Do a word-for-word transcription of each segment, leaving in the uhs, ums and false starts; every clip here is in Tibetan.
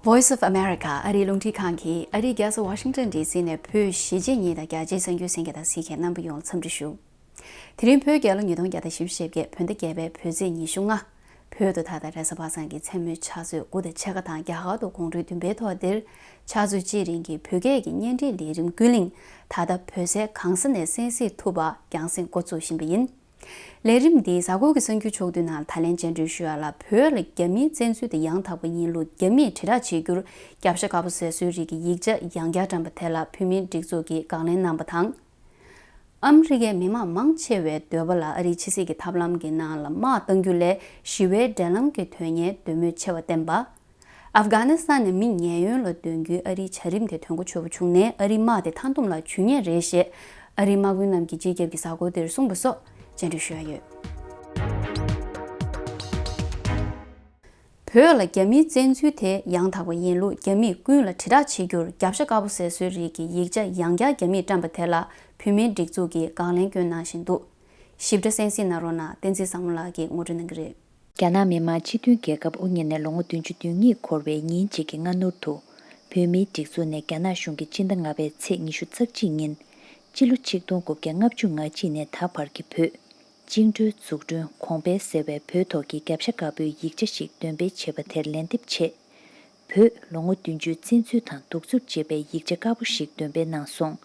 Voice of America ཨ་རིའི་རླུང་འཕྲིན་ཁང་གིས་ཨ་རིའི་རྒྱལ་ས་ཝ་ཤིང་ཊོན་ཌི་སི་ནས་བོད་གཞིས་བྱེས་གཉིས་དང་རྒྱ་ཆེའི་གསར་འགྱུར་གསན་མཁན་དང་གཟིགས་མཁན་རྣམ་པ་ཡོངས་ལ་འཚམས་འདྲི་ཞུ། དེ་རིང་བོད་རྒྱལ་ལོ་ཉིས་སྟོང་བརྒྱ་དང་བཞི་བཅུ་ཞེ་བརྒྱད་བོད་ཟླ་བརྒྱད་པའི་བོད་ཚེས་ཉི་ཤུ་ལྔ། བོད་དུ་ད་ལྟ་རེས་གཟའ་པ་སངས་ཀྱི་མཚན་མོའི་ཕྱག་ཚོད་དགུ་དང་ཕྱེད་ཀ་དང་རྒྱ་གར་དུ་དགོང་དྲོའི་བདུན་པའི་ཐོག་འདིར་ཕྱག་ཚོད་གཅིག་རིང་གི་བོད་སྐད་ཀྱི་བརྙན་འཕྲིན་ལས་རིམ་ཀུན་གླེང་ད་ལྟ་བོད་ས་གང་ས་ནས་གསན་གཟིགས་ཐུབ་པ་རྒྱང་སྲིང་འགོ་ཚུགས་བཞིན་པ་ཡིན། ལས་རིམ་འདིའི་གཟའ་འཁོར་གྱི་གསར་འགྱུར་ཕྱོགས་བསྡུས་ནང་ད་ལན་བཅར་འདྲི་ཞུ་ཡ་ལ་བོད་ལ་རྒྱ་མིའི་བཙན་འཛུལ་དེ་ཡང་དག་པ་ཡིན་ལུགས་རྒྱ་མིས་དྲིལ་བསྒྲགས་བྱེད་རྒྱུར་རྒྱབ་ཤ་དཀར་པོ་བཟས་སྲོལ་རིགས་ཀྱི་ཡིག་ཆ་ཡང་བསྐྱར་བཀྲམ་པ་དེ་ལ་བོད་མིའི་སྒྲིག་འཛུགས་ཀྱིས་དགག་ལན་གནང་པ་དང་། ཨ་མི་རི་ཀའི་མི་མང་མང་ཆེ་བའི་འདོད་པ་ལ་ཨ་རིའི་ཕྱི་སྲིད་ཀྱི་ཐབས་ལམ་གྱི་ནང་ལ་དམག་གཏང་རྒྱུ་ལས་ཞི་བའི་འབྲེལ་ལམ་གྱི་དོན་གཉེར་འདོད་མོས་ཆེ་བ་བསྟན་པ། ཨབ་གྷ་ནི་སི་ཐན་ནས་མི་ཉེས་གཡོལ་ལ་འདོན་རྒྱུའི་ཨ་རིའི་བྱ་རིམ་དེ་དོན་གོ་ཆོད་པོ་བྱུང་ནས་ཨ་རིའི་དམག་དེ་མཐའ་སྡོམ་ལ་འཇུ་ངེས་རེད་ཞེས་ཨ་རིའི་དམག་དཔོན་རྣམས་ཀྱིས་སྤྱི་ཁྱབ་ཀྱི་གཟའ་འཁོར་དེར་གསུངས་པ་སོགས་བཅར་འདྲི་ཞུ་ཡ་ཡོད། བོད་ལ་རྒྱ་མིའི་བཙན་འཛུལ་དེ་ཡང་དག་པ་ཡིན་ལུགས་རྒྱ་མིས་ཀུན་ལ་དྲིལ་བསྒྲགས་བྱེད་རྒྱུར་རྒྱབ་ཤ་དཀར་པོ་བཟས་སྲོལ་རིགས་ཀྱི་ཡིག་ཆ་ཡང་བསྐྱར་རྒྱ་མིས་བཀྲམ་པ་དེ་ལ་བོད་མིའི་སྒྲིག་འཛུགས་ཀྱིས་དགག་ལན་བསྐྱོན་གནང་བཞིན་འདུག་ཞིབ་ཕྲ་གསན་གཟིགས་གནང་རོགས་གནང་། བསྟན་འཛིན་བཟང་མོ་ལགས་ཀྱིས་ངོ་སྤྲོད་གནང་གི་རེད། རྒྱ་ནག་མི་དམངས་སྤྱི་མཐུན་རྒྱལ་ཁབ་དབུ་བརྙེས་ནས་ལོ་ངོ་བདུན་ཅུ་དོན་གཉིས་འཁོར་བའི་ཉིན་གཅིག་གི་སྔ་སྣུར་དུ། བོད་མིའི་སྒྲིག་འཛུགས་ནས་རྒྱ་ནག་གཞུང་གིས་སྤྱི་ཟླ་ལྔ་པའི་ཚེས་ཉི་ཤུ་རྩ་གཅིག་ཉིན། སྤྱི་ལོ་ཆིག་སྟོང་དགུ་བརྒྱ་ལྔ་བཅུ་ང་གཅིག་ནས་ད་བར་གྱི་བོད། བཅིངས་འགྲོལ་འཛུགས་སྐྲུན་གོང་འཕེལ་ཟེར་བའི་བོད་ཐོག་གི་རྒྱབ་ཤ་དཀར་པོའི་ཡིག་ཆ་ཞིག་འདོན་སྤེལ་བྱས་པ་དེར་ལན་འདེབས་ཆེད། བོད་ལོ་ངོ་བདུན་ཅུའི་བཙན་འཛུལ་དང་གདུག་རྩུབ་ཅེས་པའི་ཡིག་ཆ་དཀར་པོ་ཞིག་འདོན་སྤེལ་གནང་སོང་།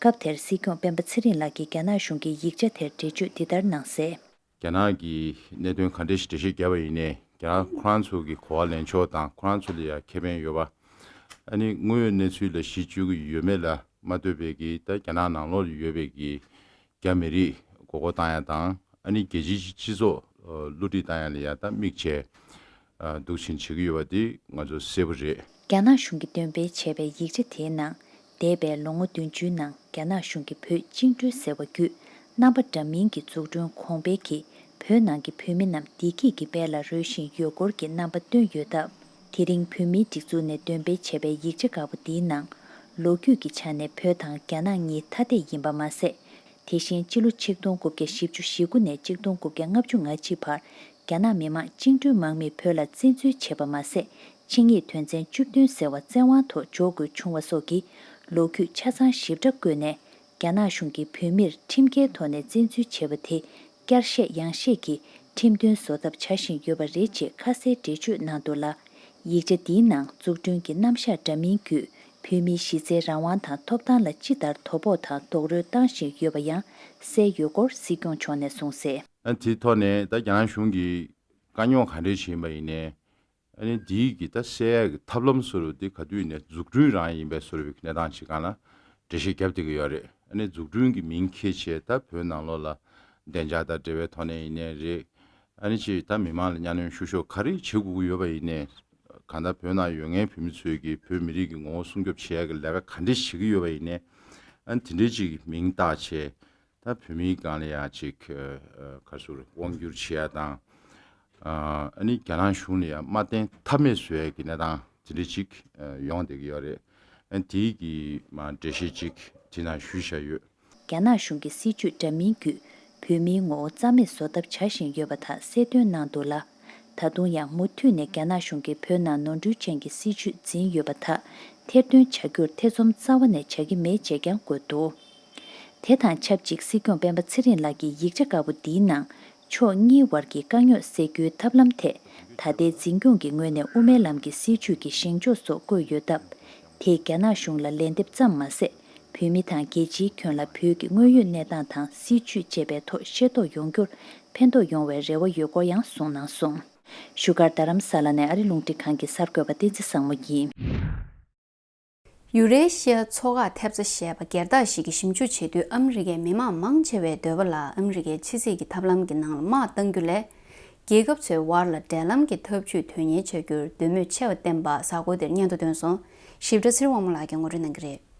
སྐབས་དེར་སྲིད་སྐྱོང་སྤེན་པ་ཚེ་རིང་ལགས་ཀྱིས་རྒྱ་ནག་གཞུང་གི་ཡིག་ཆ་དེར་འགྲེལ་བརྗོད་འདི་ལྟར་གནང་གསལ། རྒྱ་ནག་གིས་གནད་དོན་ག་འདྲ་ཞིག་འགྲེལ་བཤད་བརྒྱབ་པ་ཡིན་ནའི་རྒྱ་ནག་ཁོ་རང་ཚོ་གི་གོ་བ་ལེན་ཕྱོགས་དང་ཁོ་རང་ཚོ་ལ་ཡང་ཁེ་ཕན་ཡོད་པ། ཨ་ནི་དངོས་ཡོད་གནས་ཚུལ་ལ་གཞི་བཅོལ་གྱི་ཡོད་མེད་ལ་མ་ལྟོས་པའི་གི་ད་རྒྱ་ནག་ནང་ལོགས་ལ་ཡོད་པའི་གི་རྒྱ་མི་རིགས་མགོ་སྐོར་བཏང་ཡ་དང་ཨ་ནི་རྒྱལ་སྤྱིའི་སྤྱི་ཚོགས་བསླུ་བྲིད་བཏང་ཡ་ལ་ཡ་ད་དམིགས་བྱས་འདུག་ཕྱིན་བྱེད་ཀྱི་ཡོད་པ་དེ་ང་ཚོ་གསལ་པོ་རེད། རྒྱ་ནག་གཞུང་གིས་འདོན་སྤེལ་བྱས་པའི་ཡིག་ཆ་དེའི་ནང་། འདས་པའི་ལོ་ངོ་བདུན་ཅུའི་ནང་རྒྱ་ནག་གཞུང་གིས་བོད་བཅིངས་འགྲོལ་ཟེར་བ་བརྒྱུད་རྣམ་པ་འདྲ་མིན་གྱི་འཛུགས་སྐྲུན་གོང་འཕེལ་གྱིས་བོད་ནང་གི་བོད་མི་རྣམས་བདེ་སྐྱིད་ཀྱི་དཔལ་ལ་རོལ་བཞིན་ཡོད་སྐོར་གྱི་རྣམ་པ་བཏོན་ཡོད་སྟབས། དེ་རིང་བོད་མིའི་སྒྲིག་འཛུགས་ནས་འདོན་སྤེལ་བྱས་པའི་ཡིག་ཆ་དཀར་པོ་འདིའི་ནང་། ལོ་རྒྱུས་ཀྱི་ཆ་ནས་བོད་དང་རྒྱ་ནག་གཉིས་ཐ་དད་ཡིན་པ་མ་ཟད། དེ་བཞིན་སྤྱི་ལོ་ཆིག་སྟོང་དགུ་བརྒྱ་བཞི་བཅུ་ཞེ་དགུ་ནས་ཆིག་སྟོང་དགུ་བརྒྱ་ལྔ་བཅུ་ང་གཅིག་བར་རྒྱ་ནག་མི་དམངས་བཅིངས་འགྲོལ་དམག་མིས་བོད་ལ་བཙན་འཛུལ་བྱས་པ་མ་ཟད། ཆིངས་ཡིག་དོན་ཚན་བཅུ་བདུན་ཟེར་བ་བཙན་དབང་ཐོག་འཇོག་དགོས་བྱུང་བ་སོགས་ཀྱི་ལོ་རྒྱུས་ཆ་ཚང་ཞིབ་ཕྲ་བཀོད་ནས། རྒྱ་ནག་གཞུང་གིས་བོད་མིར་ཁྲིམས་འགལ་ཐོག་ནས་བཙན་འཛུལ་བྱས་པ་དེ་བསྐྱར་བཤད་ཡང་བཤད་ཀྱིས་ཁྲིམས་མཐུན་བཟོ་ཐབས་བྱ་བཞིན་ཡོད་པ་རེད་ཅེས་ཁ་གསལ་འགྲེལ་བརྗོད་གནང་འདུག་ལ། ཡིག་ཆ་འདིའི་ནང་འཛུགས་སྐྲུན་གྱི་རྣམ་གཞག་འདྲ་མིན་བརྒྱུད་བོད་མིའི་གཞི་རྩའི་རང་དབང་དང་ཐོབ་ཐང་ལ་ཅི་ལྟར་དོ་ཕོག་དང་རྡོག་རོལ་བཏང་བཞིན་ཡོད་པ་ཡང་གསལ་ཡོད་སྐོར་སྲིད་སྐྱོང་མཆོག་ནས་གསུངས་གསལ། ཨ་དེའི་ཐོག་ནས་ད་རྒྱ་ནག་གཞུང་གིས་དཀའ་རྙོག་ག་འདྲས་ཤིག་ཡིན་པ་ཡིན་ནའི། ཨ་ནི་འདིའི་གི་ད་སེལ་ཡག་གི་ཐབས་ལམ་བཟོ་འདྲ་དེ་ག་དུས་ཡིན་ནའི་འཛུགས་སྐྲུན་རང་ཡིན་པའི་བཟོ་འདྲ་གི་གནས་སྟངས་ཤིག་སྒང་ལ་འགྲེལ་བཤད་བརྒྱབ་བསྡད་ཀྱི་ཡོད་རེད། ཨ་ནི་འཛུགས་སྐྲུན་གྱི་མིང་འཁྱེར་བྱས་ད་བོད་ནང་ལོགས་ལ་བདེ་འཇགས་དང་འབྲེལ་བའི་ཐོག་ནས་ཡིན་ནའི་རེད། ཨ་ནི་ཅིག་ད་མི་མང་ལ་གཉའ་གནོན་བཤུ་གཞོག་ག་རེ་བྱེད་དགོས་ཀྱི་ཡོད་པ་ཡིན་ནའི། གང་ལྟར་བོད་ནང་ཡོད་མཁན་བོད་མི་ཚོས་ཀྱི་བོད་མི་རིགས་ཀྱི་ངོ་བོ་སྲུང་སྐྱོབ་བྱེད་ཡག་གི་ལས་ཀ་ག་འདྲས་བྱེད་ཀྱི་ཡོད་པ་ཡིན་ནའི། ཨ་ནི་དེ་འདྲས་ཅིག་གི་མིང་བཏགས་བྱས། ད་བོད་མིའི་སྒང་ལ་ཡང་ཅིག་ཨ་ག་རེ་ཟེར་དབང་བསྒྱུར་བྱེད་ཡ་དང་། ཨ་ནི་རྒྱ་ནག་གཞུང་ལ་ཡང་མ་བརྟེན་ཐབས་མེད་བཟོ་ཡ་གི་གནས་སྟངས་དེ་འདྲ་ཅིག་ཡོང་བསྡད་ཀྱི་ཡོད་རེད། ཨ་དེའི་གི་མ་འགྲེལ་བཤད་ཅིག་དེ་ནང་ཞུས་བཞག་ཡོད། རྒྱ་ནག་གཞུང་གི་སྲིད་བྱུས་འདྲ་མིན་བརྒྱུད་བོད་མིའི་ངོ་བོ་རྩ་མེད་བཟོ་ཐབས་བྱ་བཞིན་ཡོད་པ་དག་གསལ་སྟོན་གནང་འདུག་ལ། ད་དུང་ཡང་མུ་མཐུད་ནས་རྒྱ་ནག་གཞུང་གིས་བོད་ནང་ནོར་འཁྲུལ་ཅན་གྱི་སྲིད་བྱུས་འཛིན་ཡོད་པ་དག་ཐེར་འདོན་བྱ་རྒྱུར་ཐེ་ཚོམ་རྩ་བ་ནས་བྱ་གི་མེད་ཅེས་ཀྱང་བཀོད་འདུག་དེ་དང་ཆབས་ཅིག་སྲིད་སྐྱོང་སྤེན་པ་ཚེ་རིང་ལགས་ཀྱིས་ཡིག་ཆ་དཀར་པོ་འདིའི་ནང་ཕྱོགས་གཉིས་དབར་གྱི་དཀའ་རྙོག་སེལ་རྒྱུའི་ཐབས་ལམ་ཐད་ད་ལྟའི་འཛིན་སྐྱོང་གི་ངོས་ནས་དབུ་མའི་ལམ་གྱི་སྲིད་བྱུས་ཀྱི་བཞེངས་ཕྱོགས་སོགས་བཀོད་ཡོད་སྟབས། དེས་རྒྱ་ནག་གཞུང་ལ་ལན་འདེབས་ཙམ་མ་ཟད། བོད་མི་དང་རྒྱལ་སྤྱིའི་ཁྱོན་ལ་བོད་ཀྱི་དངོས་ཡོད་གནས་སྟངས་དང་སྲིད་བྱུས་བཅས་པའི་ཐོག་ཤེས་རྟོགས་ཡོང་རྒྱུར་ཕན་ཐོགས་ཡོང་བའི་རེ་བ་ཡོད་སྐོར་ཡང་གསུངས་གནང་སོང་། བཞུགས་སྒར་རྡ་རམ་ས་ལ་ནས་ཨ་རི་རླུང་འཕྲིན་ཁང་གི་གསར་འགོད་པ་བསྟན་འཛིན་བཟང་མོ་ཡིན། ཡུ་རེ་ཤི་ཡ་མཚོ་འགག་ཐེབས་རྩ་ཞེས་པ་སྒེར་བདག་ཞིག་གིས་ཞིབ་འཇུག་བྱེད་དུས་ཨ་མི་རི་ཀའི་མི་མང་མང་ཆེ་བའི་འདོད་པ་ལ་ཨ་མི་རི་ཀའི་ཕྱི་སྲིད་ཀྱི་ཐབས་ལམ་གྱི་ནང་ལ་དམག་གཏང་རྒྱུ་ལས། རྒྱལ་ཁབ་ཚོའི་དབར་ལ་འབྲེལ་ལམ་གྱི་ཐབས་ཇུས་དོན་གཉེར་བྱ་རྒྱུར་འདོད་མོས་ཆེ་བ་བསྟན་པ་གཟའ་འཁོར་འདིར་སྙན་ཐོ་བཏོན་སོང་། ཞིབ་ཕྲ་ཚེ་རིང་དབང་མོ་ལགས་ཀྱིས་ངོ་སྤྲོད་གནང་གི་རེད།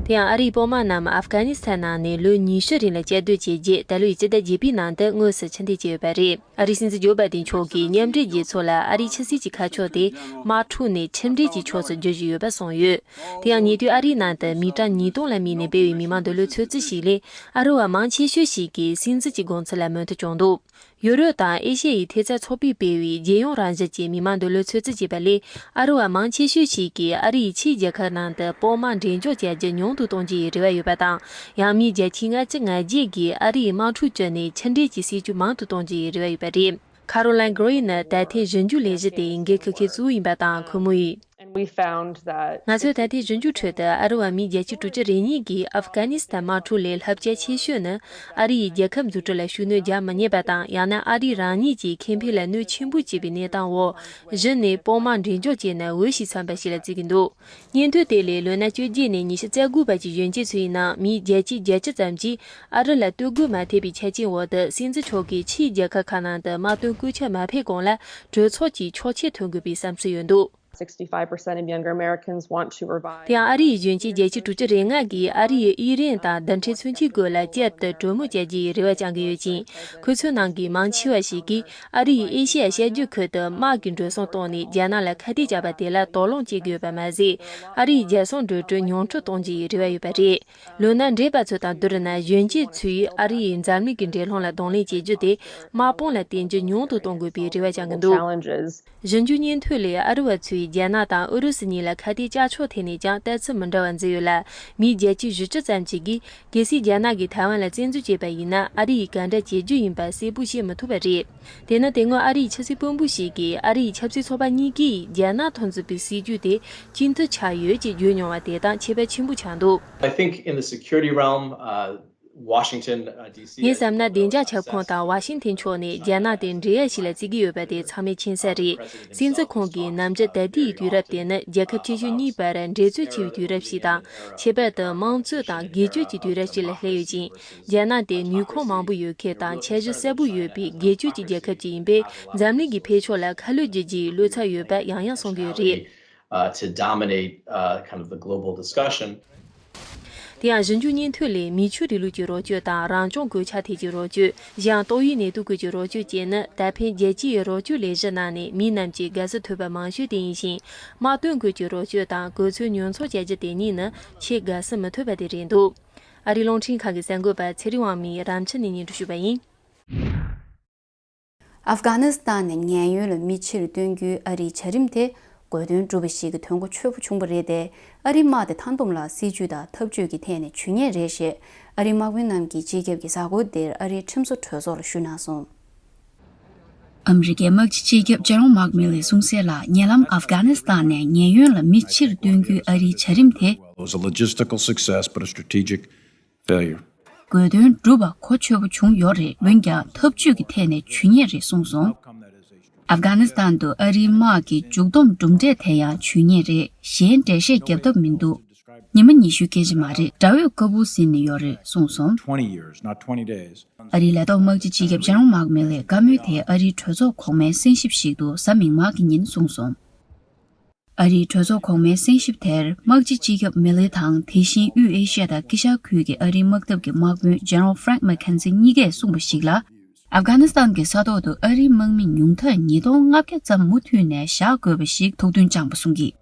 དེ་ཡང་ཨ་རིའི་དཔོན་དམག་རྣམས་ཨབ་གྷ་ནི་སི་ཐན་ནང་ནས་ལོ་ཉི་ཤུ་རིང་ལ་བཅའ་སྡོད་བྱས་རྗེས་ད་ལོའི་སྤྱི་ཟླ་བརྒྱད་པའི་ནང་དུ་དངོས་སུ་ཕྱིར་འཐེན་བྱས་ཡོད་པ་རེད། ཨ་རིའི་སྲིད་འཛིན་ཇོ་བྷའི་ཏིན་མཆོག་གིས་མཉམ་འབྲེལ་རྒྱལ་ཚོགས་ལ་ཨ་རིའི་ཕྱི་སྲིད་ཀྱི་ཁ་ཕྱོགས་དེ་དམག་འཁྲུག་ནས་ཁྲིམས་འབྲེལ་གྱི་ཕྱོགས་སུ་བསྒྱུར་བཞིན་ཡོད་པ་གསུངས་ཡོད། དེ་ཡང་ཉེ་དུས་ཨ་རིའི་ནང་དུ་མི་གྲངས་ཉིས་སྟོང་ལ་མིན་ནས་སྦས་པའི་མི་མང་འདོད་བློའི་ཚོད་རྩིས་ཤིག་ལས་ཨ་རི་བ་མང་ཆེ་ཤོས་ཤིག་གིས་སྲིད་འཛིན་གྱི་དགོངས་ཚུལ་ལ་མོས་མཐུན་བྱུང་འདུག་ཡུ་རོབ་དང་ཨེ་ཤ་ཡའི་ཐེབས་རྩ་ཚོགས་པས་སྤེལ་བའི་རྒྱལ་ཡོངས་རང་བཞིན་གྱི་མི་མང་འདོད་བློ་ཚོད་རྩིས་བྱས་པ་ལས། ཨ་རི་བ་མང་ཆེ་ཤོས་ཤིག་གིས་ཨ་རིའི་ཕྱིའི་རྒྱལ་ཁབ་ནང་དུ་སྤོ་མ་འགྲེམས་འཇོག་བྱ་རྒྱུ་ཉུང་དུ་གཏོང་རྒྱུའི་རེ་བ་ཡོད་པ་དང་། ཡང་མིའི་བརྒྱ་ཆ་ལྔ་བཅུ་ང་བརྒྱད་ཀྱིས་ཨ་རིའི་དམག་འཁྲུག་བརྒྱུད་ནས་ཕྱི་འབྲེལ་གྱི་སྲིད་ཇུས་མང་དུ་གཏོང་རྒྱུའི་རེ་བ་ཡོད་པ་རེད། Caroline Gray ནི་ད་ཐེངས་ཞིབ་འཇུག་ལས་གཞི་དེའི་འགན་འཁུར་མཁན་གཙོ་བོ་ཡིན་པ་དང་། ཁོས་མོལ་ཡུལ། And we found that ང་ཚོས་ད་ལྟའི་ཞིབ་འཇུག་ཁྲོད་དུ། ཨ་རི་བ་མི་བརྒྱད་ཅུ་གྲོས་ཆོད་རེ་གཉིས་ཀྱིས་ཨབ་གྷ་ནི་སི་ཐན་དམག་འཁྲུག་ལས་བསླབ་བྱ་ཆེ་ཤོས་ནི། ཨ་རི་ཡིས་རྒྱལ་ཁབ་འཛུགས་སྐྲུན་ལ་ཤུགས་སྣོན་རྒྱག་མི་ཉན་པ་དང་། ཡང་ན་ཨ་རི་རང་ཉིད་ཀྱི་ཁེ་ཕན་ལ་གནོད་ཆེན་པོ་བྱེད་པའི་གནས་སྟངས་འོག་གཞི་ནས་སྤོ་མ་འགྲེམས་འཇོག་བྱས་ན་འོས་ཤིང་འཚམ་པ་ཞིག་ལ་བརྩི་གི་འདུག་སྙན་ཐོ་དེ་ལས་ལོ་ན་བཅོ་བརྒྱད་ནས་ཉི་ཤུ་རྩ་དགུ་བར་གྱི་གཞོན་སྐྱེས་ཚོའི་ནང་མི་བརྒྱད་ཅུ་གྱ་གཅིག་ཙམ་གྱིས་ཨ་རི་ལ་གཏོད་དགོས་མ་ཐེབས་པའི་ཆ་རྐྱེན་འོག་ཏུ། སྲིད་འཛིན་མཆོག་གིས་ཕྱིའི་རྒྱལ་ཁབ་ཁག་ནང་དུ་དམག་དོན་སྐུ་ཚབ་མ་ཕེབས་གོང་ལ་གྲོས་ཚོགས་ཀྱི་ཆོག་མཆན་ཐོབ་དགོས་པའི་བསམ་ཚུལ་ཡོད་འདུག Sixty-five percent of younger Americans want to revive. དེ་ཡང་ཨ་རིའི་གཞོན་སྐྱེས་བརྒྱད་ཅུ་གྲོས་ཆོད་རེ་ལྔ་གིས་ཨ་རིའི་དབྱི་རན་དང་རྡུལ་ཕྲན་མཚོན་ཆའི་སྐོར་ལ་བསྐྱར་དུ་གྲོས་མོལ་བྱ་རྒྱུའི་རེ་བ་བཅང་གི་ཡོད་ཅིང་། ཁོ་ཚོའི་ནང་གི་མང་ཆེ་བ་ཞིག་གིས་ཨ་རིས་ཨེ་ཤི་ཡ་ཤར་རྒྱུད་ཁུལ་དུ་དམག་གི་འགྲོ་སོང་བཏང་ནས་རྒྱ་ནག་ལ་ཁ་གཏད་བཅག་པ་དེ་ལ་དོགས་སློང་བྱེད་ཀྱི་ཡོད་པ་མ་ཟད། ཨ་རིའི་རྒྱལ་སྲུང་འགྲོ་གྲོན་ཉུང་འཕྲི་གཏོང་རྒྱུའི་རེ་བ་ཡོད་པ་རེད། ལོ་ན་བགྲེས་པ་ཚོ་དང་བསྡུར་ན། གཞོན་སྐྱེས་ཚོས་ཨ་རིས་འཛམ་གླིང་གི་འགྲན་སློང་ལ་གདོང་ལེན་བྱེད་རྒྱུ་དེ་དམག་དཔུང་ལ་བརྟེན་རྒྱུ་ཉུང་དུ་གཏོང་དགོས་པའི་རེ་བ་བཅང་གི་འདུག Challenges. ཞིབ་འཇུག་སྙན་ཐོ་ལས། ཨ་རི་བ་ཚོས་རྒྱ་ནག་དང་ཨུ་རུ་སུ་གཉིས་ལ་ཁ་གཏད་བཅག་ཕྱོགས་ཐད་ནས་ཀྱང་ལྟ་ཚུལ་མི་འདྲ་བ་འཛིན་ཡོད་ལ། མིའི་བརྒྱད་ཅུ་བཞི་བཅུ་ཙམ་ཞིག་གིས། གལ་སྲིད་རྒྱ་ནག་གིས་ཐའེ་ཝན་ལ་བཙན་འཛུལ་བྱས་པ་ཡིན་ན། ཨ་རི་ཡིས་ག་འདྲ་བྱེད་རྒྱུ་ཡིན་པ་གསལ་པོ་ཤེས་མི་ཐུབ་པ་རེད། དེ་ནི་དེ་སྔོན་ཨ་རིའི་ཆབ་སྲིད་དཔོན་པོ་ཞིག་གིས། ཨ་རིའི་ཆབ་སྲིད་ཚོགས་པ་གཉིས་ཀས་རྒྱ་ནག་དང་མཚུངས་པའི་སྲིད་ཇུས་དེ་གཅིག་མཐུན་ཆགས་ཡོད་ཅེས་བརྗོད་མྱོང་བ་དེ་དང་ཁྱད་པར་ཆེན་པོ་ཆགས་འདུག I think in the security realm, uh, Washington, uh, D C. ངས་བསམ་ན། བདེ་འཇགས་ཁྱབ་ཁོངས་དང་ཝ་ཤིང་ཐན་ཕྱོགས་ནས་རྒྱ་ནག་དེ་འདྲེ་ཡ་ཞིག་ལ་བརྩི་གི་ཡོད་པ་དེ་ཚང་མས་མཁྱེན་གསལ་རེད། སྲིད་འཛིན་ཁོང་གིས་ནམ་རྒྱུན་ད་ལྟའི་དུས་རབས་དེ་ནི་རྒྱལ་ཁབ་ཆེ་ཤོས་གཉིས་བར་འགྲན་རྩོད་ཆེ་བའི་དུས་རབས་ཤིག་དང་། ཁྱད་པར་དུ་དམངས་གཙོ་དང་སྒེར་གཅོད་ཀྱི་དུས་རབས་ཤིག་ལ་སླེབས་ཡོད་ཅིང་། རྒྱ་ནག་དེ་ནུས་ཁུངས་མང་པོ་ཡོད་མཁན་དང་འཆར་གཞི་གསལ་པོ་ཡོད་པའི་སྒེར་གཅོད་ཀྱི་རྒྱལ་ཁབ་ཅིག་ཡིན་པས། འཛམ་གླིང་གི་འཕེལ་ཕྱོགས་ལ་ཁ་ལོ་སྒྱུར་རྒྱུའི་བློ་འཚབ་ཡོད་པ་ཡང་ཡང་གསུང་གི་ཡོད་རེད། Uh, to dominate, uh, kind of the global discussion. དེ་ཡང་ཞིབ་འཇུག་སྙན་ཐོ་ལས། མིས་ཆོས་རིང་ལུགས་ཀྱི་རོགས་སྐྱོར་དང་། རང་སྐྱོང་གོད་ཆག་ཐད་ཀྱི་རོགས་སྐྱོར། གཞན་ཡང་ཏོག་དབྱིབས་ནད་དུག་སྐོར་གྱི་རོགས་སྐྱོར་བཅས་ནི་ད་ཕན་རྒྱལ་སྤྱིའི་རོགས་སྐྱོར་ལས་གཞི་ནང་ནས་མིའི་རྣམས་ཀྱིས་དགའ་བསུ་ཐོབ་པ་མང་ཤོས་དེ་ཡིན་ཞིང་། དམག་དོན་སྐོར་གྱི་རོགས་སྐྱོར་དང་གོ་མཚོན་ཉོ་ཚོང་བྱ་རྒྱུ་དེ་གཉིས་ནི་ཆེས་དགའ་བསུ་མི་ཐོབ་པ་དེ་རེད་འདུག་ཨ་རིའི་རླུང་འཕྲིན་ཁང་གི་གསར་འགོད་པ་ཚེ་རིང་དབང་མོས་རང་ཕྱི་ནས་སྙན་སྒྲོན་ཞུས་པ་ཡིན། ཨབ་གྷ་ནི་སི་ཐན་ནས་ཉེན་གཡོལ་ལ་མི་ཕྱིར་བཏོན་རྒྱུའི་ཨ་རིའི་བྱ་རིམ་དེ་དགོས་དོན་བསྒྲུབས་པ་ཞིག་གི་དོན་གོ་ཆོད་པོ་བྱུང་བ་རེད་དེ། ཨ་རིའི་དམག་དེ་མཐའ་སྡོམ་ལ་སྲིད་ཇུས་དང་ཐབས་ཇུས་ཀྱི་ཐད་ནས་ཇུས་ཉེས་རེད་ཞེས་ཨ་རིའི་དམག་དཔོན་རྣམས་ཀྱིས་སྤྱི་ཁྱབ་ཀྱི་གཟའ་འཁོར་འདིར་ཨ་རིའི་ཁྲིམས་བཟོ་གྲོས་ཚོགས་ལ་ཞུས་གནང་སོང་། ཨ་མི་རི་ཀའི་དམག་སྤྱི་སྤྱི་ཁྱབ་ཇེ་རོམ་མག་མི་ལེས་གསུངས་གསལ་ལ། ཉེ་ལམ་ཨབ་གྷ་ནི་སི་ཐན་ནས་ཉེན་གཡོལ་ལ་མི་ཕྱིར་བཏོན་རྒྱུའི་ཨ་རིའི་བྱ་རིམ་དེ། It was a logistical success, but a strategic failure. དགོས་དོན་བསྒྲུབས་པ་གོ་ཆོད་པོ་བྱུང་ཡོད་རེད། འོན་ཀྱང་ཐབས་ཇུས་ཀྱི་ཐད་ནས་ཇུས་ཉེས་རེད་གསུངས་སོང་། ཨབ་གྷ་ནི་སི་ཐན་དུ་ཨ་རིའི་དམག་གི་མཇུག་བསྡོམས་གྲུབ་འབྲས་དེ་ཡང་ཇུས་ཉེས་རེད། གཞན་འགྲེལ་བཤད་རྒྱབ་ཐབས་མི་འདུག་ཉི་མ་ཉི་ཤུའི་སྐད་ཆ་མ་རེད། དགྲ་བོས་ཀ་བུ་ཟིན་ནས་ཡོད་རེད་གསུངས་སོང་། Twenty years, not twenty days. ཨ་རིའི་ལས་ཐོག་དམག་སྤྱི་སྤྱི་ཁྱབ་ཇེ་རོམ་མག་མི་ལེས་བཀའ་མོལ་དེ་ཨ་རིའི་གྲོས་ཚོགས་གོང་མའི་གསན་ཞིབ་ཞིག་ཏུ་གཟའ་མིག་དམར་གྱི་ཉིན་གསུངས་སོང་། ཨ་རིའི་གྲོས་ཚོགས་གོང་མའི་གསན་ཞིབ་དེར་དམག་སྤྱི་སྤྱི་ཁྱབ་མི་ལེ་དང་། དེ་བཞིན་དབུས་ཨེ་ཤི་ཡ་དང་དཀྱིལ་ཤར་ཁུལ་གྱི་ཨ་རིའི་དམག་འཐབ་ཀྱི་དམག་དཔོན་ཇེ་ནེ་རལ་ཧྥ་རེང་མེག་ཁེན་ཛི་གཉིས་ཀས་གསུངས་པ་ཞིག་ལ། ཨབ་གྷ་ནི་སི་ཐན་གྱི་ས་ཐོག་ཏུ་ཨ་རིའི་དམག་མི་ཉུང་མཐར་ཉིས་སྟོང་ལྔ་བརྒྱ་ཙམ་མུ་མཐུད་ནས་བཞག་དགོས་པ་ཞིག་ཐུགས་འདུན་བཅངས་པ་གསུངས་ཀྱིས།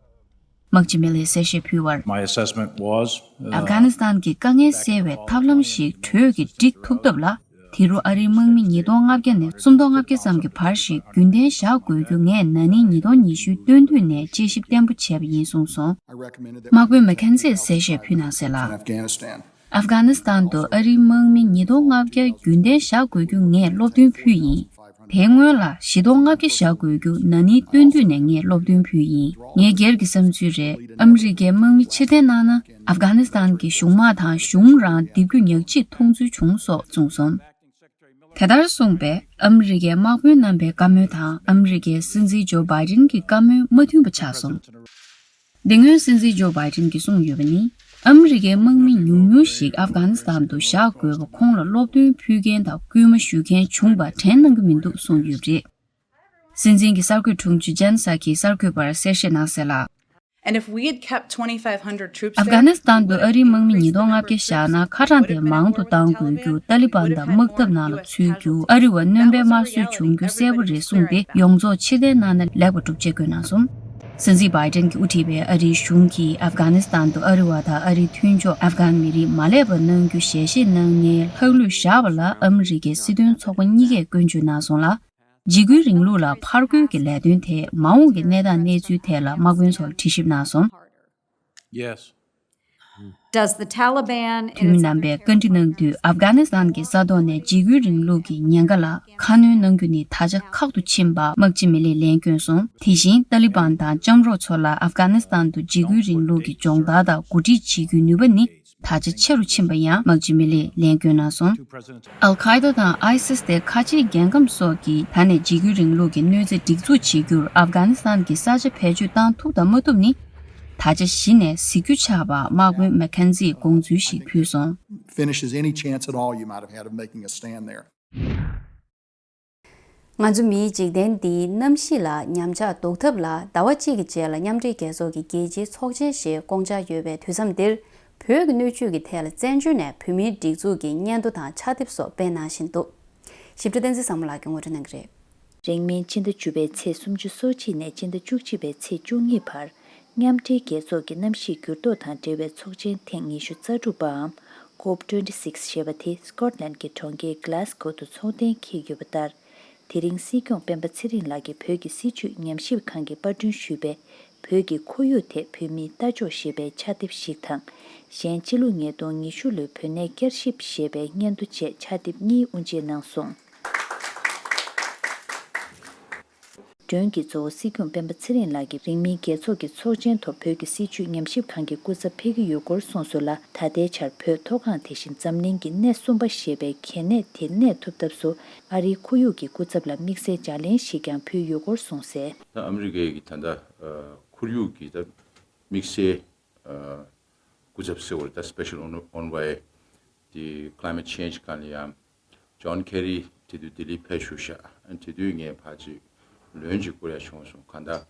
དམག་སྤྱི་མི་ལེས་གསལ་བཤད་ཕུལ་བར། My assessment was, uh, ཨབ་གྷ་ནི་སི་ཐན་གྱི་དཀའ་ངལ་སེལ་བའི་ཐབས་ལམ་ཞིག་གྲོས་ཀྱིས་བསྒྲིགས་ཐུབ་ཐབས་ལ། དེ་རུ་ཨ་རིའི་དམག་མི་ཉིས་སྟོང་ལྔ་བརྒྱ་ནས་སུམ་སྟོང་ལྔ་བརྒྱ་ཙམ་གྱི་བར་ཞིག་རྒྱུན་ལྡན་བཞག་དགོས་རྒྱུ་ངས་ན་ནིང་ཉིས་སྟོང་ཉི་ཤུའི་སྟོན་དུས་ནས་དཔྱད་ཞིབ་བརྟན་པོ་བྱས་པ་ཡིན་གསུངས་སོང་། དམག་དཔོན་མེག་ཁེན་ཛིས་གསལ་བཤད་ཕུལ་གནང་གསལ་ལ། ཨབ་གྷ་ནི་སི་ཐན་དུ་ཨ་རིའི་དམག་མི་ཉིས་སྟོང་ལྔ་བརྒྱ་རྒྱུན་ལྡན་བཞག་དགོས་རྒྱུ་ངས་སློབ་སྟོན་ཕུལ་ཡིན། དེའི་སྔོན་ལ་བཞི་སྟོང་ལྔ་བརྒྱ་བཞག་དགོས་རྒྱུ་ན་ནིང་སྟོན་དུས་ནས་ངས་སློབ་སྟོན་ཕུལ་ཡིན། ངའི་སྒེར་གྱི་བསམ་ཚུལ་རེད། ཨ་མི་རི་ཀའི་དམག་མི་ཕྱིར་འཐེན་གནང་ན། ཨབ་གྷ་ནི་སི་ཐན་གྱི་གཞུང་དམག་དང་གཞུང་རང་འདེབས་རྒྱུ་ཉག་གཅིག་མཐོང་ཚུལ་བྱུང་སོགས་གསུངས་སོང་། དེ་ལྟར་གསུངས་པས། ཨ་མི་རི་ཀའི་དམག་དཔོན་རྣམ་པའི་བཀའ་མོལ་དང་ཨ་མི་རི་ཀའི་སྲིད་འཛིན་ཇོ་བྷའི་ཌེན་གྱི་བཀའ་མོལ་མ་མཐུན་པ་ཆགས་སོང་། འདི་སྔོན་སྲིད་འཛིན་ཇོ་བྷའི་ཌེན་གྱིས་གསུངས་ཡོད་པ་ནི། ཨ་མི་རི་ཀའི་དམག་མི་ཉུང་ཉུང་ཞིག་ཨབ་གྷ་ནི་སི་ཐན་དུ་བཞག་དགོས་པ་ཁོང་ལ་སློབ་སྟོན་ཕུལ་མཁན་དང་སྐུལ་མ་ཞུ་མཁན་བྱུང་བ་དྲན་གནང་གི་མི་འདུག་གསུངས་ཡོད་པ་རེད། སྲིད་འཛིན་གྱི་གསར་འགོད་དྲུང་ཆུ་ཇན་སཱ་ཁིས་གསར་འགོད་པར་གསལ་བཤད་གནང་གསལ་ལ། And if we had kept twenty-five hundred troops there, ཨབ་གྷ་ནི་སི་ཐན་དུ་ཨ་རིའི་དམག་མི་ཉིས་སྟོང་ལྔ་བརྒྱ་བཞག་ན། ཁ་གྲངས་དེ་མང་དུ་གཏང་དགོས་རྒྱུ། ཏཱ་ལི་བན་དང་དམག་འཐབ་ནང་ལ་ཚུད་རྒྱུ། ཨ་རི་བ་སྣོན་པའི་དམར་གསོད་བྱུང་རྒྱུ་གསལ་པོ་རེད་གསུངས་ཏེ། ཡོངས་རྫོགས་ཕྱིར་འཐེན་གནང་ན་ལེགས་པ་འགྲུབ་ཅེས་བཀོད་གནང་སོང་། སྲིད་འཛིན་བྷའི་ཏན་གྱིས་དབུ་ཁྲིད་པའི་ཨ་རིའི་གཞུང་གིས་ཨབ་གྷ་ནི་སི་ཐན་དུ་ཨ་རི་བ་དང་ཨ་རིའི་མཐུན་ཕྱོགས་ཨབ་གྷན་མི་རིགས་མ་སླེབས་པ་གནང་རྒྱུ་ཞལ་བཞེས་གནང་མཁན་ལྷག་ལུས་བཞག་པ་ལ་ཨ་མི་རི་ཀའི་སྲིད་དོན་ཚོགས་པ་གཉིས་ཀས་སྐྱོན་བརྗོད་གནང་སོང་ལ། འཇིགས་སྐུལ་རིང་ལུགས་ལ་ཕར་རྒོལ་གྱི་ལས་དོན་ཐད་མ་འོངས་ཀྱི་གནས་སྟངས་གནས་ཚུལ་ཐད་ལ་དམག་དཔོན་ཚོར་དྲི་ཞིབ་གནང་སོང་། Yes. Does the Taliban དུས་མི་རྣམ་པས་བཀའ་འདྲི་གནང་དུས་ཨབ་གྷ་ནི་སི་ཐན་གྱི་ས་ཐོག་ནས་འཇིགས་སྐུལ་རིང་ལུགས་ཀྱི་ཉེན་ཁ་ལ་ཁ་སྣོན་གནང་རྒྱུ་ནི་ད་ཆ་ཁག་ཏུ་ཕྱིན་པ་དམག་སྤྱི་མི་ལས་ལན་བསྐྱོན་སོང་། དེ་བཞིན་ཏཱ་ལི་བན་དང་ལྕམ་རོགས་ཚོ་ལ་ཨབ་གྷ་ནི་སི་ཐན་དུ་འཇིགས་སྐུལ་རིང་ལུགས་ཀྱི་སྦྱོང་བརྡར་དང་གོ་སྒྲིག་བྱེད་རྒྱུའི་ནུས་པ་ནི་ད་ཆ་ཆེ་རུ་ཕྱིན་པ་ཡང་དམག་སྤྱི་མི་ལས་ལན་བསྐྱོན་གནང་སོང་། ཨལ་ཁ་ཡེ་ད་དང་ཨའི་སིས་དེ་ཁ་ཆེའི་རྒྱལ་ཁམས་སོགས་ཀྱིས་ད་ནས་འཇིགས་སྐུལ་རིང་ལུགས་ཀྱི་གནོད་འཚེ་སྒྲིག་འཛུགས་བྱེད་རྒྱུར་ཨབ་གྷ་ནི་སི་ཐན་གྱི་ས་ཆ་བེད་སྤྱོད་བཏང་ཐུབ་དང་མ་ཐུབ་ནི། ད་ཆ་གཞི་ནས་གཟིགས་རྒྱུ་ཆགས་པ་དམག་དཔོན་མེག་ཁེན་ཛིས་དགོངས་ཚུལ་ཞིག་ཕུལ་སོང་། Finishes any chance at all you might have had of making a stand there. ང་ཚོ་མིའི་འཇིག་རྟེན་འདིའི་གནམ་གཤིས་ལ་ཉམས་ཆག་ཟློག་ཐབས་ལ་ཟླ་བ་གཅིག་གི་རྗེས་ལ་མཉམ་འབྲེལ་རྒྱལ་ཚོགས་ཀྱི་རྒྱལ་སྤྱིའི་ཚོགས་ཆེན་ཞིག་བསྐོང་འཆར་ཡོད་པའི་དུས་མཚམས་འདིར། བོད་ཀྱི་སྣོད་བཅུད་ཀྱི་ཐད་ལ་བཙན་བྱོལ་ནས་བོད་མིའི་སྒྲིག་འཛུགས་ཀྱི་སྙན་ཐོ་དང་ཕྱག་དེབ་སོགས་སྤེལ་གནང་བཞིན་འདུག། ཞིབ་ཕྲ་བསྟན་འཛིན་བཟང་མོ་ལགས་ཀྱིས་ངོ་སྤྲོད་གནང་གི་རེད། རིང་མིན་ཕྱི་ཟླ་བཅུ་པའི་ཚེས་སུམ་ཅུ་སོ་གཅིག་ནས་ཕྱི་ཟླ་བཅུ་གཅིག་པའི་ཚེས་བཅུ་གཉིས་བར། མཉམ་འབྲེལ་རྒྱལ་ཚོགས་ཀྱི་གནམ་གཤིས་འགྱུར་ལྡོག་དང་འབྲེལ་བའི་ཚོགས་ཆེན་ཐེངས་ཉི་ཤུ་རྩ་དྲུག་པའམ། ཀོབ་ཊུ་ཝེན་ཊི་སིགས་ཞེས་པ་དེ་སི་ཀོཊ་ལན་གྱི་གྲོང་ཁྱེར་གྷ་ལཱ་སྒོ་དུ་ཚོགས་གཏན་འཁེལ་ཡོད་པ་ལྟར། དེ་རིང་སྲིད་སྐྱོང་སྤེན་པ་ཚེ་རིང་ལགས་ཀྱིས་བོད་ཀྱི་སྲིད་བྱུས་ཉམས་ཞིབ་ཁང་གི་པར་སྐྲུན་ཞུས་པའི་བོད་ཀྱི་ཁོར་ཡུག་ཐད་བོད་མིའི་ལྟ་ཕྱོགས་ཞེས་པའི་ཕྱག་དེབ་ཞིག་དང་། གཞན་ཕྱི་ལོ་ཉིས་སྟོང་ཉི་ཤུ་ལོའི་བོད་གནས་བསྐྱར་ཞིབ་ཞེས་པའི་སྙན་ཐོ་བཅས་ཕྱག་དེབ་གཉིས་དབུ་འབྱེད་གནང་སོང་། སྒྲོན་གྱིས་གཙོ་བོ་སྲིད་སྐྱོང་སྤེན་པ་ཚེ་རིང་ལགས་ཀྱིས་རིང་མིན་རྒྱལ་ཚོགས་ཀྱི་ཚོགས་ཆེན་ཐོག་བོད་ཀྱི་སྲིད་བྱུས་ཉམས་ཞིབ་ཁང་གི་སྐུ་ཚབ་ཕེབས་ཀྱི་ཡོད་སྐོར་གསུངས་སོང་ལ། ད་ལྟའི་ཆར་བོད་མཐོ་སྒང་དེ་བཞིན་འཛམ་གླིང་གི་སྣེ་གསུམ་པ་ཞེས་པའི་གལ་གནད་དེ་གནས་ཐུབ་ཐབས་སུ་ཨ་རིའི་ཁོར་ཡུག་གི་སྐུ་ཚབ་ལ་དམིགས་བསལ་ལྗགས་ལན་ཞིག་ཀྱང་ཕུལ་ཡོད་སྐོར་གསུངས་གསལ། ད་ཨ་མི་རི་ཀའི་གི་ད་ལྟ་ཁོར་ཡུག་གི་ད་དམིགས་བསལ་སྐུ་ཚབ་ཟེར་བ་ད་Special Envoy དེ་Climate Change སྒང་ལ་ཡང་ཇོན་ཁེ་རི་དེ་དུས་ལྡི་ལི་ཕེབས་བཞུགས་ཤག། དེ་དུས་ངས་ཕར་ཅིག་ལོན་ཅིག་བསྐུར་ཡ་བྱུང་སོང་། གང་ལྟར་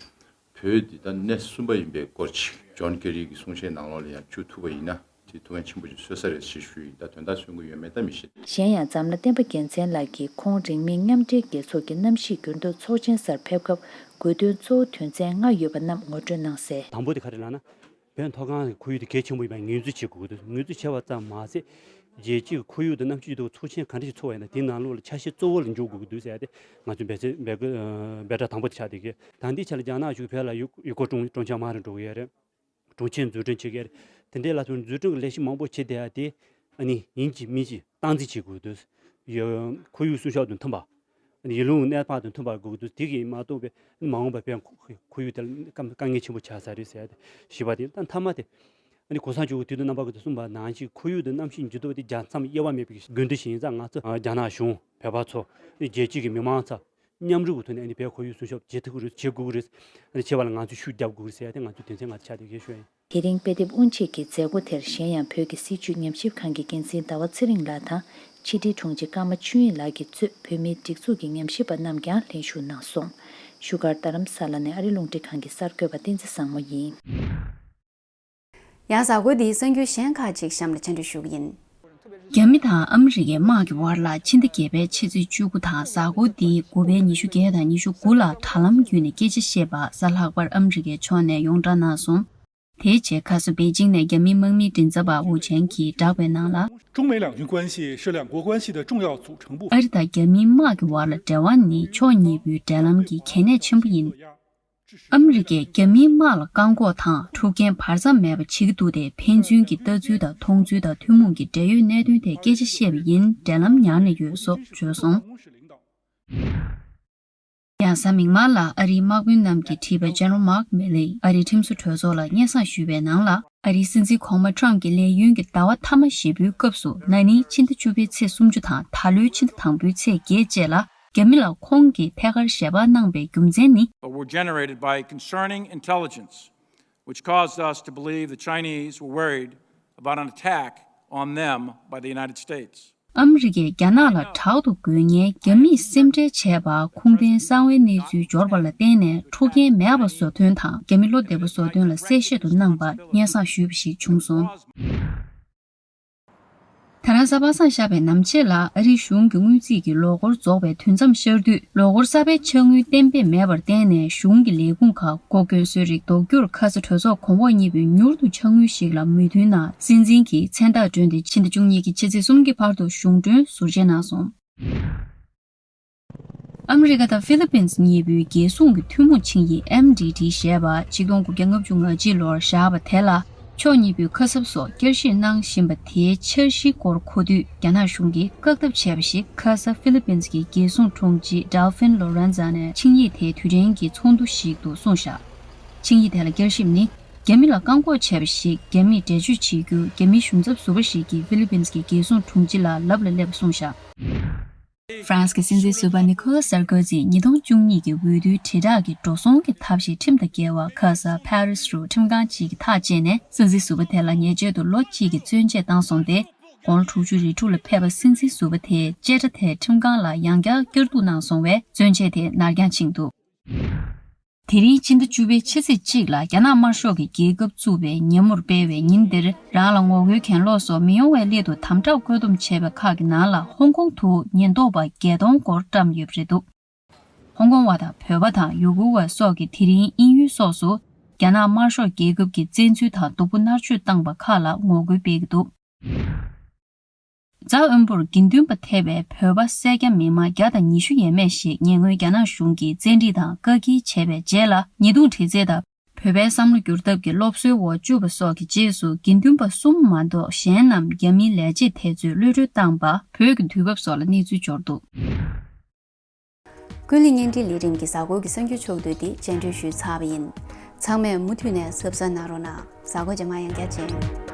བོད་འདི་ད་གནས་གསུམ་པ་ཡིན་པའི་སྐོར་ཅིག་ཇོན་ཁེ་རི་གི་གསུང་བཤད་ནང་ལོགས་ལ་ཡང་བཅུག་ཐུབ་པ་ཡིན་ན་དེ་ཐུགས་ཕན་ཆེན་པོ་ཅིག་གསོས་ས་རེད་ཞེས་ཞུས་ཡིན། ད་དོན་དག་གསོན་གྱི་ཡོད་མེད་ད་མི་ཤེས། གཞན་ཡང་འཛམ་ལྷ་བསྟན་པ་རྒྱལ་མཚན་ལགས་ཀྱིས་ཁོང་རིང་མིན་མཉམ་འབྲེལ་རྒྱལ་ཚོགས་ཀྱི་གནམ་གཤིས་འགྱུར་ལྡོག་ཚོགས་ཆེན་སར་ཕེབས་སྐབས་དགོས་འདུན་གཙོ་བོ་དོན་ཚན་ལྔ་ཡོད་པ་རྣམས་ངོ་སྤྲོད་གནང་གསལ། དང་པོ་དེ་ག་རེ་ལབ་ན། བོད་མཐོ་སྒང་གི་ཁོར་ཡུག་དེ་གལ་ཆེན་པོ་ཡིན་པ་ངོས་འཛིན་བྱེད་དགོས་ཀྱི་འདུག། ངོས་འཛིན་བྱས་པ་ཙམ་མ་ཟད། རྒྱལ་སྤྱིའི་ཁོར་ཡུག་དང་གནམ་གཤིས་ཀྱི་ཐོག་ཚོགས་ཆེན་ག་འདྲ་ཞིག་ཚོགས་པ་ཡིན་ན་དེའི་ནང་ལོགས་ལ་ཆ་ཤས་གཙོ་བོ་ལ་འཇུག་དགོས་ཀྱི་འདུག་ཟེར་ཏེ་ང་ཚོའི་འབད་བརྩོན་འབད་དགོས་འབད་སྒྲ་དང་པོ་དེ་ཆགས་བསྡད་ཀྱི། ད་ལྟའི་ཆ་ལ་རྒྱ་ནག་གཞུང་བོད་ལ་ཡུལ་ཡུལ་སྐོར་སྲུང་སྲུང་སྐྱོབ་མ་རེ་འགྲོ་གི་ཡོད་རེད། གྲོང་ཁྱེར་འཛུགས་སྐྲུན་བྱེད་ཀྱི་རེད། དེ་འདྲའི་ལ་སོགས་འཛུགས་སྐྲུན་གྱི་ལས་གཞི་མང་པོ་བྱེད་བསྡད་ཡ་དེ་ཨ་ནི་ཡིན་གཅིག་མིན་གཅིག་སྟངས་འཛིན་བྱེད་དགོས་ཀྱི་འདུག། ཡ་ཁོར་ཡུག་སྲུང་སྐྱོབ་དང་མཐུན་པ། ཡུལ་ལུང་གནས་བབ་དང་མཐུན་པར་དགོས་ཀྱི་འདུག། དེ་གིས་མ་གཏོགས་པའི་མ་འོངས་པར་བོད་ཁོར་ཡུག་དེ་ལ་དཀའ་དཀའ་ངལ་ཆེན་པོ་ཆགས་ས་རེད་ཟེར་ཏེ་བཞི་པ་དེ་ད་མཐའ་མ་དེ་ཨ་ནི་གོང་ས་མཆོག་གིས་དུས་དང་རྣམ་པ་ཀུན་ཏུ་གསུངས་པ་ནང་བཞིན་ཁོར་ཡུག་དང་གནམ་གཤིས་འགྱུར་ལྡོག་དེ་རྒྱལ་མཚམས་དབྱེ་བ་མེད་པའི་དགོས་འདུན་ཞིག་ཡིན་ཙང་ང་ཚོ་རྒྱ་ནག་གཞུང་བོད་པ་ཚོ་ཨ་ནི་རྒྱལ་སྤྱི་གི་མི་མང་ཚོ་མཉམ་རུབ་ཀྱི་ཐོག་ནས་ཨ་ནི་བོད་ཁོར་ཡུག་སྲུང་སྐྱོབ་བྱེད་ཐུབ་ཀྱི་རེད། བྱེད་དགོས་ཀྱི་རེད། ཨ་ནི་བྱེད་པ་ལ་ང་ཚོས་ཤུགས་རྒྱབ་དགོས་ཀྱི་རེད་ཟེར་ཏེ་ང་ཚོས་དོན་ཚན་ལྔ་དེ་ཆགས་བསྡད་ཀྱི་ཞུ་ཡ་ཡིན། དེ་རིང་དཔེ་དེབ་དབུ་འབྱེད་ཀྱི་མཛད་སྒོ་དེར་གཞན་ཡང་བོད་ཀྱི་སྲིད་བྱུས་ཉམས་ཞིབ་ཁང་གི་འགན་འཛིན་ཟླ་བ་ཚེ་རིང་ལགས་དང་ཕྱི་དྲིལ་དྲུང་ཆེ་ཀརྨ་ཆོས་དབྱིངས་ལགས་ཀྱིས་གཙོས་བོད་མིའི་སྒྲིག་འཛུགས་ཀྱི་ཉམས་ཞིབ་པ་རྣམས་ཀྱང་ལྷན་ཞུགས་གནང་སོང་། བཞུགས་སྒར་རྡ་རམ་ས་ལ་ནས་ཨ་རི་རླུང་འཕྲིན་ཁང་གི་གསར་འགོད་པ་བསྟན་འཛིན་བཟང་མོ་ཡིན། ཡང་གཟའ་འཁོར་འདིའི་གསར་འགྱུར་གཞན་ཁག་ཅིག་གཤམ་ལ་སྤྱན་འདྲེན་ཞུ་གི་ཡིན། རྒྱ་མི་དང་ཨ་མི་རི་ཀའི་དམག་གི་བར་ལ་ཕྱི་ཟླ་བརྒྱད་པའི་ཕྱི་ཚེས་བཅུ་དགུ་དང་གཟའ་འཁོར་འདིའི་དགུ་པའི་ཉི་ཤུ་བརྒྱད་དང་ཉི་ཤུ་དགུ་ལ་དྲ་ལམ་བརྒྱུད་ནས་སྐད་ཆ་བཤད་པ་གཟའ་ལྷག་པར་ཨ་མི་རི་ཀའི་ཕྱོགས་ནས་ཡོངས་བསྒྲགས་གནང་སོང་། དེའི་རྗེས་ཁ་སང་པེ་ཅིང་ནས་རྒྱ་མིའི་དམག་མིའི་མགྲིན་ཚབ་པ་ཝུ་ཆན་གྱིས་བསྒྲགས་པའི་ནང་ལ། 中美两军关系是两国关系的重要组成部分。 ཨ་རི་དང་རྒྱ་མིའི་དམག་གི་བར་ལ་འབྲེལ་བ་ནི་ཕྱོགས་གཉིས་པོའི་འབྲེལ་ལམ་གྱི་གལ་གནད་ཆེན་པོ་ཡིན། ཨ་མི་རི་ཀས་རྒྱ་མིའི་དམག་ལ་བཀག་འགོག་དང་འཁྲུག་རྐྱེན་བར་མཚམས་མེད་པ་བྱེད་ཀྱི་འདུག་སྟེ་ཕན་ཚུན་གྱི་ལྟ་ཚུལ་དང་མཐོང་ཚུལ་དང་ཐུན་མོང་གི་འབྲེལ་ཡོད་གནད་དོན་ཐད་སྐད་ཆ་བཤད་པ་ཡིན། འབྲེལ་ལམ་ཉར་ནས་ཡོད་སོགས་བརྗོད་སོང་། ཡང་གཟའ་མིག་དམར་ལ་ཨ་རིའི་དམག་དཔོན་རྣམས་ཀྱིས་བྲིས་པའི་General Mark Milley ཨ་རིའི་ཁྲིམས་བཟོ་གྲོས་ཚོགས་ལ་སྙན་སེང་ཞུས་པའི་ནང་ལ། ཨ་རིའི་སྲིད་འཛིན་གོང་མ་Trump གྱི་ལས་ཡུན་གྱི་ཟླ་བ་མཐའ་མ་བཞི་པོའི་སྐབས་སུ་ན་ནིང་ཕྱི་ཟླ་བཅུ་པའི་ཚེས་སུམ་ཅུ་དང་ད་ལོའི་ཕྱི་ཟླ་དང་པོའི་ཚེས་བརྒྱད་བཅས་ལ་རྒྱ་མི་ལ་ཁོང་གིས་ཐད་ཀར་ཞལ་པར་གནང་པའི་རྒྱུ་མཚན་ནི། But were generated by concerning intelligence, which caused us to believe the Chinese were worried about an attack on them by the United States. ཨ་མི་རི་ཀས་རྒྱ་ནག་ལ་དྲག་ཏུ་རྒོལ་མཁན་རྒྱ་མིས་སེམས་ཁྲལ་བྱས་པ་ཁུངས་ལྡན་གསང་བའི་གནས་ཚུལ་འབྱོར་བ་ལ་བརྟེན་ནས་འཁྲུག་རྐྱེན་མེད་པ་བཟོ་དོན་དང་རྒྱ་མི་བློ་བདེ་པོ་བཟོ་དོན་ལ་གསལ་བཤད་དུ་གནང་པར་སྙན་སེང་ཞུས་པ་ཞིག་བྱུང་སོང་། ད་རང་གཟའ་པ་སངས་ཤར་བའི་ནམ་ཕྱེད་ལ་ཨ་རིའི་གཞུང་གི་དངུལ་རྩིས་ཀྱི་ལོ་འཁོར་རྫོགས་པའི་དུས་མཚམས་ཤར་དུས། ལོ་འཁོར་གསར་པའི་ཆ་དངུལ་གཏན་འབེབས་མེད་པར་བརྟེན་ནས། གཞུང་གི་ལས་ཁུངས་ཁག་སྒོ་སྐྱོན་སོན་རིགས་ལྡོག་རྒྱུར་ཁ་ས་གྲོས་ཚོགས་གོང་འོག་གཉིས་པོས་མྱུར་དུ་ཆ་དངུལ་ཞིག་ལ་མོས་མཐུན་གནང་། སྲིད་འཛིན་གྱིས་མཚན་རྟགས་བསྒྲོན་ཏེ། ཕྱི་ཟླ་བཅུ་གཉིས་ཀྱི་ཕྱི་ཚེས་གསུམ་གྱི་བར་དུ་གཞུང་གྲོན་ཟུར་བཅད་གནང་སོང་། ཨ་མི་རི་ཀ་དང་ཧྥི་ལི་པིན་གཉིས་པོའི་རྒྱལ་སྲུང་གི་ཐུན་མོང་ཆིངས་ཡིག་ཨེམ་ཌི་ཌི་ཞེས་པ་ཆིག་སྟོང་དགུ་བརྒྱ་ལྔ་བཅུ་ང་གཅིག་ལོར་བཞག་པ་དེ་ལ། ཕྱོགས་གཉིས་པོས་ཁ་གསབ་སོགས་བསྐྱར་ཞིབ་གནང་བཞིན་པ་དེའི་འཆར་གཞིའི་སྐོར་གོ་དུས། རྒྱ་ནག་གཞུང་གིས་བཀག་ཐབས་བྱས་པ་ཞིག་ཁ་ས་ཧྥི་ལི་པིན་གྱི་རྒྱལ་སྲུང་དྲུང་ཆེ་ཌལ་ཕིན་ལོ་རན་ཛ་ནས་ཆིངས་ཡིག་དེའི་དུས་དྲན་གྱི་ཚོགས་འདུ་ཞིག་ཏུ་གསུངས་བཞག་ཆིངས་ཡིག་དེ་ལ་བསྐྱར་ཞིབ་ནི། རྒྱ་མི་ལ་བཀག་འགོག་བྱས་པ་ཞིག་རྒྱ་མིས་འགྲེལ་བརྗོད་བྱེད་རྒྱུ། རྒྱ་མིའི་གཞུང་ཚབ་ཟུར་པ་ཞིག་གིས་ཧྥི་ལི་པིན་གྱི་རྒྱལ་སྲུང་དྲུང་ཆེ་ལ་ལབ་ལ་སླེབས་པ་གསུངས་བཞག་ཧྥ་རན་སི་གི་སྲིད་འཛིན་ཟུར་པ་ནི་ཁོ་ལ་སར་ཀོ་ཛི་ཉིས་སྟོང་བཅུ་གཉིས་ཀྱི་འོས་བསྡུའི་དྲིལ་བསྒྲགས་ཀྱི་འགྲོ་སོང་གི་ཐབས་ཤེས་ཁྲིམས་དང་འགལ་བ་ཁ་ས་ཕ་རི་སི་རུ་ཁྲིམས་ཁང་གཅིག་གིས་ཐག་བཅད་ནས། སྲིད་འཛིན་ཟུར་པ་དེ་ལ་ཉེས་ཆད་དུ་ལོ་གཅིག་གི་བཙོན་འཇལ་བཏང་སོང་སྟེ། དགུང་ལོ་དྲུག་ཅུ་རེ་དྲུག་ལ་ཕེབས་པ་སྲིད་འཛིན་ཟུར་པ་དེས་བཅད་ཁྲ་དེ་ཁྲིམས་ཁང་ལ་ཡང་བསྐྱར་བསྐྱར་ཟློས་གནང་སོང་བས། བཙོན་ཆད་དེ་ནར་འགྱངས་ཕྱིན་འདུག་དེ་རིང་ཕྱི་ཟླ་བཅུ་པའི་ཕྱི་ཚེས་གཅིག་ལ་རྒྱ་ནག་དམར་ཤོག་གི་རྒྱལ་ཁབ་བཙུགས་པའི་ཉིན་མོར་སྤེལ་བའི་ཉིན་འདིར། རང་ལ་ངོ་རྒོལ་གྱེན་ལོག་སོགས་མི་ཡོང་བའི་སླད་དུ་དམ་དྲག་བཀོད་འདོམས་བྱས་པའི་ཁག་གི་ནང་ལ། ཧོང་ཀོང་དུ་ཉེན་རྟོག་པ་བརྒྱད་སྟོང་སྐོར་བཀྲམ་ཡོད་པ་རེད་འདུག་ཧོང་ཀོང་བ་དང་བོད་པ་དང་ཡུ་གུར་བ་སོགས་ཀྱིས་དེ་རིང་དབྱིན་ཡུལ་སོགས་སུ་རྒྱ་ནག་དམར་ཤོག་རྒྱལ་ཁབ་ཀྱི་བཙན་འཛུལ་དང་སྡུག་པོ་མནར་གཅོད་བཏང་པ་ཁག་ལ་ངོ་རྒོལ་སྤེལ་གྱི་འདུག་རྫ་དབོན་པོར་དགེ་འདུན་པ་ཐེ་བའི་བོད་པ་སེར་སྐྱ་མི་མང་བརྒྱ་དང་ཉི་ཤུ་ཡས་མས་ཤིག་ཉེ་སྔོན་རྒྱ་ནག་གཞུང་གིས་བཙན་ཁྲིད་དང་བཀག་སྐྱིལ་བྱས་པའི་རྗེས་ལ། ཉེས་རྡུང་འཕྲི་སེལ་དང་བོད་པའི་བསམ་བློ་བསྒྱུར་ཐབས་ཀྱི་སློབ་གསོའི་འོག་བཅུག་པ་སོགས་ཀྱི་རྗེས་སུ། དགེ་འདུན་པ་གསུམ་མ་གཏོགས་གཞན་རྣམས་རྒྱ་མིའི་ལས་བྱེད་དེ་ཚོས་གློད་གྲོལ་བཏང་པ། བོད་ཀྱི་དུས་བབ་སོགས་ལ་གནས་ཚུལ་འབྱོར་འདུག་ཀུན་གླེང་བརྙན་འཕྲིན་ལས་རིམ་གྱི་གཟའ་འཁོར་གྱི་གསར་འགྱུར་ཕྱོགས་བསྡུས་འདི་སྤྱན་འབུལ་ཞུས་ཚར་བ་ཡིན། ཚང་མས་མུ་མཐུད་ནས་གཟབ་གཟབ་གནང་རོགས་གནང་། གཟའ་འཁོར་རྗེས་མ་ཡང་བསྐྱར་མཇལ།